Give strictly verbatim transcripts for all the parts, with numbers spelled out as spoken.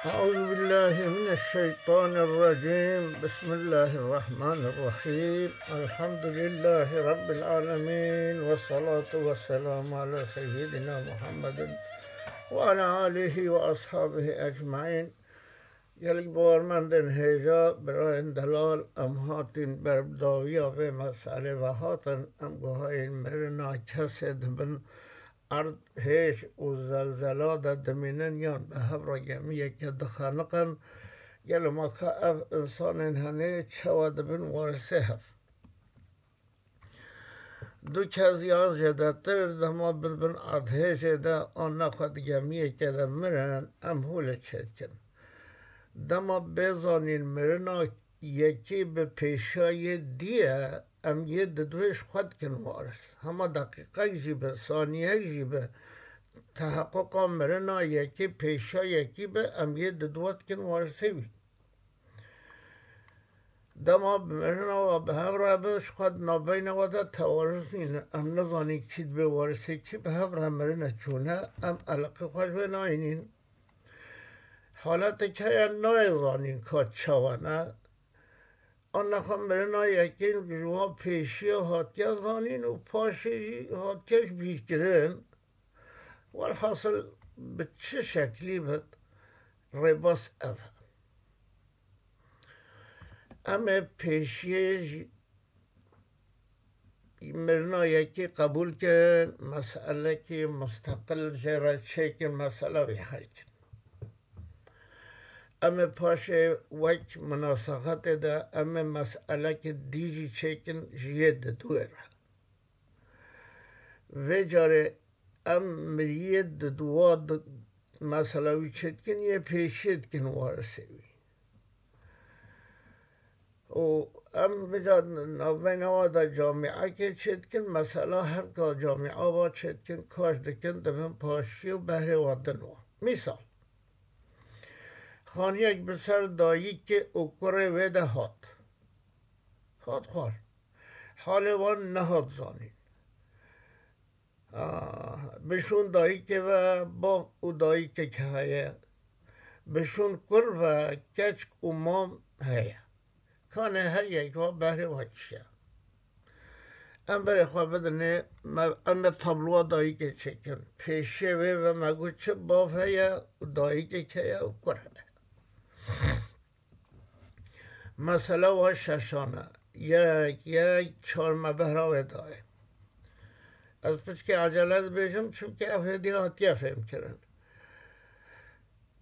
أعوذ بالله من الشيطان الرجيم. بسم الله الرحمن الرحيم. الحمد لله رب العالمين، والصلاة والسلام على سيدنا محمد وعلى آله وأصحابه أجمعين. Gelek bawermendên hêja, birayên delal, em hatin ber bi dawiya vê meselê ve hatin, em guhayên mirina kesê di bin erd, hêj û zelzela de dimînin yan bi hev re gemiyeke dixeniqin, gelo ma ka ev însanên henê çawa dibin warisê hev? Du kes yan zêdetir dema bin bin erdhêjê de an nexwe di gemiyeke de mirin, em holê çêdikin. Dema bê zanîn mirina yekî bi pêşiya yê dî ye, em yê diduê ji xwe dikin waris. Hema deqîqek jî bi, saniyek jî bi, teheqquqa mirina yekî pêşiya yekî bi, em yê diduwa dikin warisê wî. Dema bi mirina we bi hev re be, ji xwe di navbeyna we de tewaruz nîne. Em nizanîn kî dibe warisê kî, bi hev re mirine çûne, em eleqê xwe ji wê nayînîn. Haleteke heye nayê zanîn ka çawa ne. Anne xwe mirina yekîn ji wan pêşiya hatiye zanîn û paşê jî hatiye ji bîr kirin. Welhasil bi çi şeklî be, rêbaz ev e. Em ê pêşiyê jî mirina yekî qebûl kin, meselekî musteqil jê re çêkin, mesela wî hel kin. Em ê paşê wek munasaxetê de em ê meselekî dî jî çêkin ji yê diduê re. Vê carê em miriyê diduwa di-, mesela wî çêdikin, yê pêşiyê dikin warisê wî. Û em vêca navbeyna wa de camîekê çêdikin, mesela her ka camîa va çêdikin, kaş dikin, dibin paşiyê û behrê wa din wa. Mîsal, xaniyek bi ser dayikê û kurê wê de hat. Hat xwar. Halê wan nehat zanîn. Ah, bişûn dayikê ve bav û dayikek heye. Bişûn kur ve keçk û mam heye. Kanê her yek va behrê wa çi ye? Em berê xwe bidinê, me, em ê tabloya dayikê çêkin. Pêşiyê wê ve me got çi bav heye û dayikek heye û kur heye. Mesela wa şeşan e. Yek, yek, çar me behra wê dayê. Ez piçkî ecele dibêjim, çimkî ev hêdî hatiye fêhmkirin.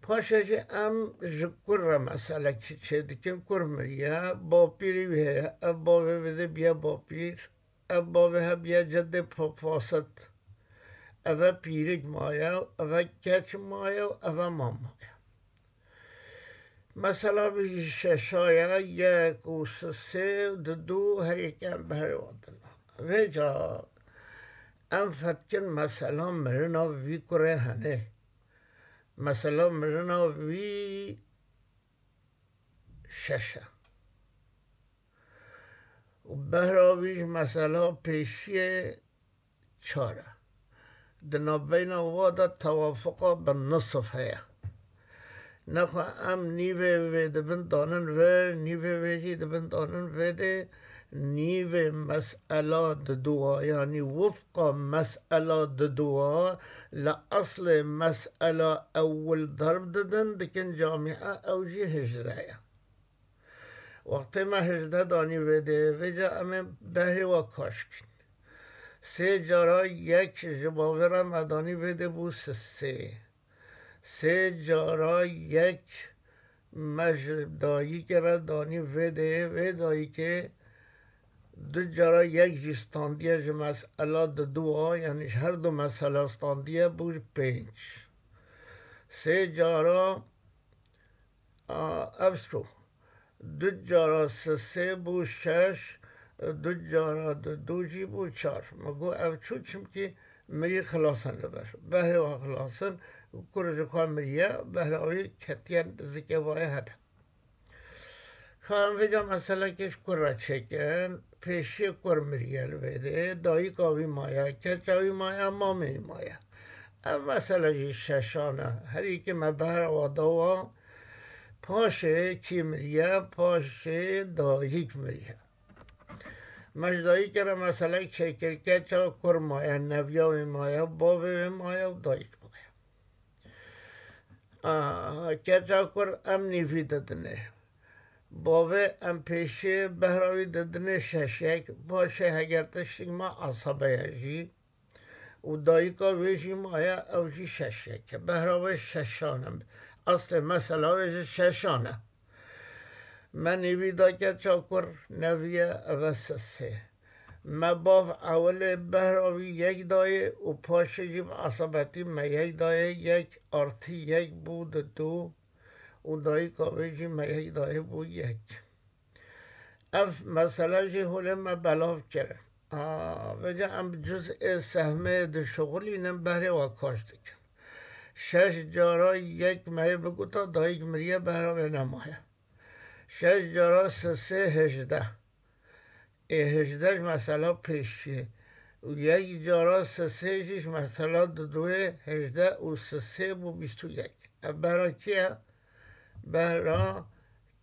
Paşê jî em ji kur re meselekî çêdikin, kur miriye, bapîrî wî heye, ev bavê wê dê biye bapîr, ev bavê he biye cedê pa-, fasit, eve pîrik maye, eve keç maye û eve mam maye. Mesela bi şeşa ye, yek û sisê û didu, her yek em behrê wan din. Vêca em fetkin mesela mirina vî kurê henê. Mesela mirina vî şeş e. Û behra wî ji mesela pêşiyê çar e. Di navbeyna wa de tewafuqa bi nisf heye. Nexwe em nîvê wê dibin danin vir, nîvê wê jî dibin danin vê dê, nîvê mesela diduwa, yanî wifqa mesela diduwa, li eslê mesela ewil derb didin, dikin camîe, ew jî hejde ye. Wextê me hejde danî vê dê, vêca em ê behrê wa kaş kin. Sê cara yek ji bavê re me danî vê dê bû sisê. Sê cara yek me ji dayikê re danî vê dê, vê dayikê du cara yek jî standiye ji mesela diduwa, yanî ji her du mesela standiye bû pênc. Sê cara A, ev çû. Du cara sisê bû şeş, du cara didu jî bû çar. Min got ev çû, çimkî mirî xilas in li ber. Behrê wa xilas in, kur ji xwe miriye, behra wî ketiye zikê vayê hede. Ka em vêca meselekê ji kur re çêkin, pêşiyê kur miriye li vê dê, dayika wî maye, keça wî maye, mamê wî maye. Ev mesele jî şeşan e. Her yekê me behra wa dawa, Paşê kî miriye? Paşê dayîk miriye. Me ji dayîkê re meselek çêkir, keça kur maye, neviya wê maye, bavê wê maye û dayîk maye. Aha, keça kur em nîvî didinê. Bavê em pêşiyê behra wî didinê şeş yek, paşê heger tiştik me esabe ye jî. Û dayika wê jî maye, ew jî şeş yek e. Behra wê şeşan e. Eslê mesela wê jî şeşan e. Me nîvî da keça kur, neviye, ev e sisê. Me bav ewilê behra wî yek dayê û paşê jî bi esabetî me yek dayê, yek artı yek bû didu û dayika wê jî me yek dayê bû yek. Ev mesele jî holê me belav kir. A, vêca em bi cuzê sehmê dişuxulînin, behrê we kaş dikin. Şeş cara yek me yê bigota dayik miriye, behra wê nemaye. Şeş cara sisê hejdeh. Ê hejdeh ji mesela pêşiyê. Û yek cara sisê jî ji mesela diduyê hejdeh û sisê bû bîst û yek. Ev behra kî ye? Behra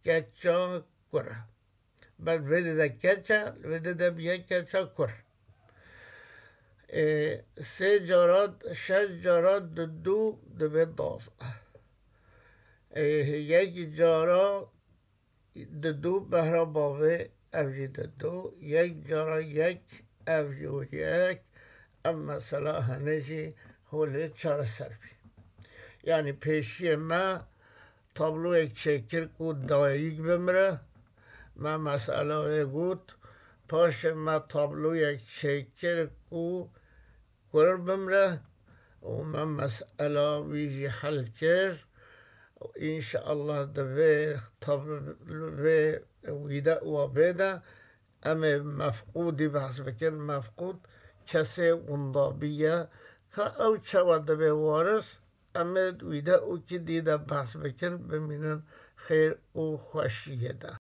keça kur e. Bel vê dide keç e, vê dide bi yek keça kur. Ê, sê cara, şeş cara didu dibe duwazdeh. Ê, yek cara didu behra bavê, ev jî didu. Yek cara yek, ev jî yek. Ev mesela hene jî holê çareser bî. Yanî pêşiyê me tabloyek çêkir ku dayik bimire. Me mesela wê got. Paşê me tabloyek çêkir ku kur bimire û me mesela wî jî hel kir. Û înşeallah di vê tab-, vê wîdeoa bê de em ê mefqûdî behs bikin. Mefqûd kesê windabî ye. Ka ew çawa dibe waris, em ê wîdeokî dî de behs bikin. Bimînin xêr û xweşiyê de.